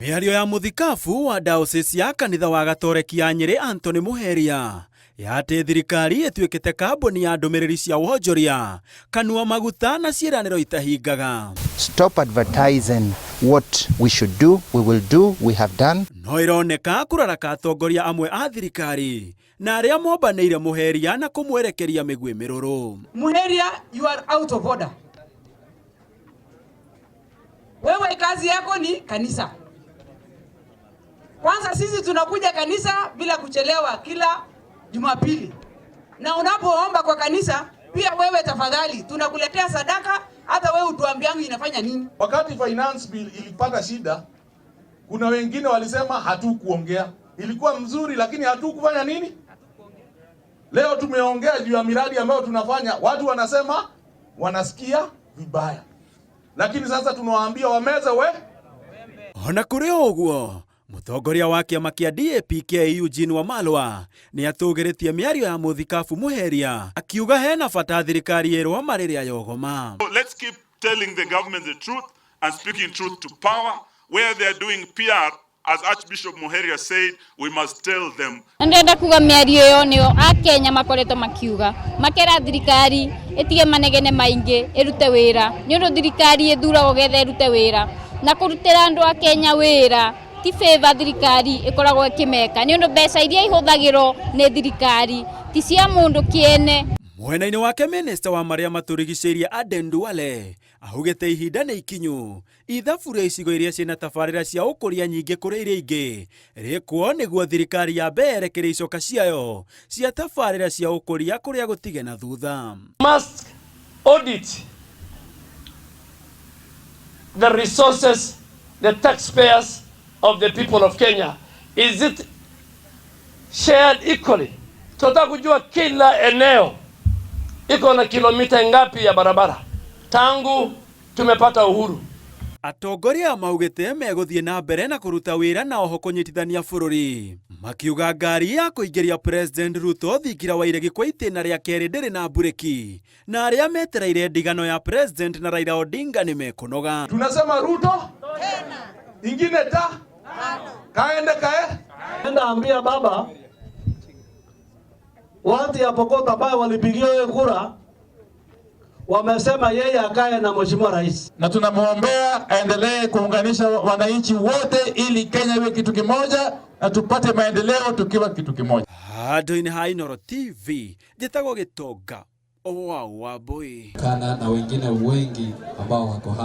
Mĩario ya mũthikabu wa diocese ya kanitha wa Gatoreki ya Nyĩrĩ Anthony Muheria ya atĩ thirikari ĩtuĩkĩte kambuni ya ndũmĩrĩri cia wonjoria, kanua maguta na ciĩranĩro itahingaga. Stop advertising what we should do, we will do, we have done. No ĩroneka kũraraka atongoria amwe a thirikari na arĩa mombanĩire Muheria na kũmwerekeria mĩguĩ mĩrũrũ. Muheria, you are out of order. Wewe kazi yako ni kanisa. Kwanza sisi tunakuja kanisa bila kuchelewa kila Jumapili, na unapoomba kwa kanisa pia wewe tafadhali, tunakuletea sadaka, hata wewe utuambiangu inafanya nini. Wakati finance bill ilipata shida, kuna wengine walisema hatukuongea. Ilikuwa mzuri, lakini hatukufanya nini? Leo tumeongea juu ya miradi ambayo tunafanya, watu wanasema wanasikia vibaya, lakini sasa tunawaambia wameze we. Ona kũrĩ o ũguo, mũtongoria wa kĩama kĩa DAP-K Eugene Wamalwa nĩ atũgĩrĩtie mĩario ya mũthikabu Muheria akiuga hena bata thirikari ĩrũa marĩrĩa yogoma. Let's keep telling the government the truth and speaking truth to power. Where they are doing PR, as Archbishop Muheria said, we must tell them. Na ndĩrenda kuga mĩario ĩyo nĩyo akenya makoretwo makiuga makera thirikari ĩtige manegene maingĩ ĩrute wĩra nĩ ũndũ thirikari ĩthuragwo getha ĩrute wĩra na kũrutĩra andũ a Kenya wĩra ti favor thirikari ĩkoragwo ĩkĩmeka nĩ ũndũ mbeca iria ihũthagĩrwo nĩ thirikari ti cia mũndũ kĩene. Mwena-inĩ wake minista wa marĩa matũrigicĩirie Aden Duale augĩte ihinda nĩ ikinyu ithabu rĩa icigo iria ciĩna tabarĩra cia ũkũria nyingĩ kũrĩ iria ingĩ rĩkwo nĩguo thirikari yambe yerekere icoka ciayo cia tabarĩra cia ũkũria kũrĩa gũtige na thutha. Must audit the resources, the taxpayers of the people of Kenya. Is it shared equally? Tunataka kujua kila eneo iko na kilomita ngapi ya barabara tangu tumepata uhuru. Atongoria maugĩte megũthiĩ na mbere na kũruta wĩra na oho kũnyitithania bũrũri makiuga ngari ya kũingĩria President Ruto thingira wa iregi kwa itĩna rĩa kerĩ ndĩrĩ na mburĩki na arĩa metereire ndigano ya President na Raila Odinga nĩ mekũnoga. Tunasema Ruto tena, ingine ta kaende kae. Enda ambia baba watu ya Pokot ambayo walipigia yeye kura wamesema yeye akae na mheshimiwa rais, na tunamwombea aendelee kuunganisha wananchi wote ili Kenya iwe kitu kimoja na tupate maendeleo tukiwa kitu kimoja. Handũ-inĩ ha Inooro TV njĩtagwo Gĩtonga wa Wambui kana na wengine wengi ambao wako hapa.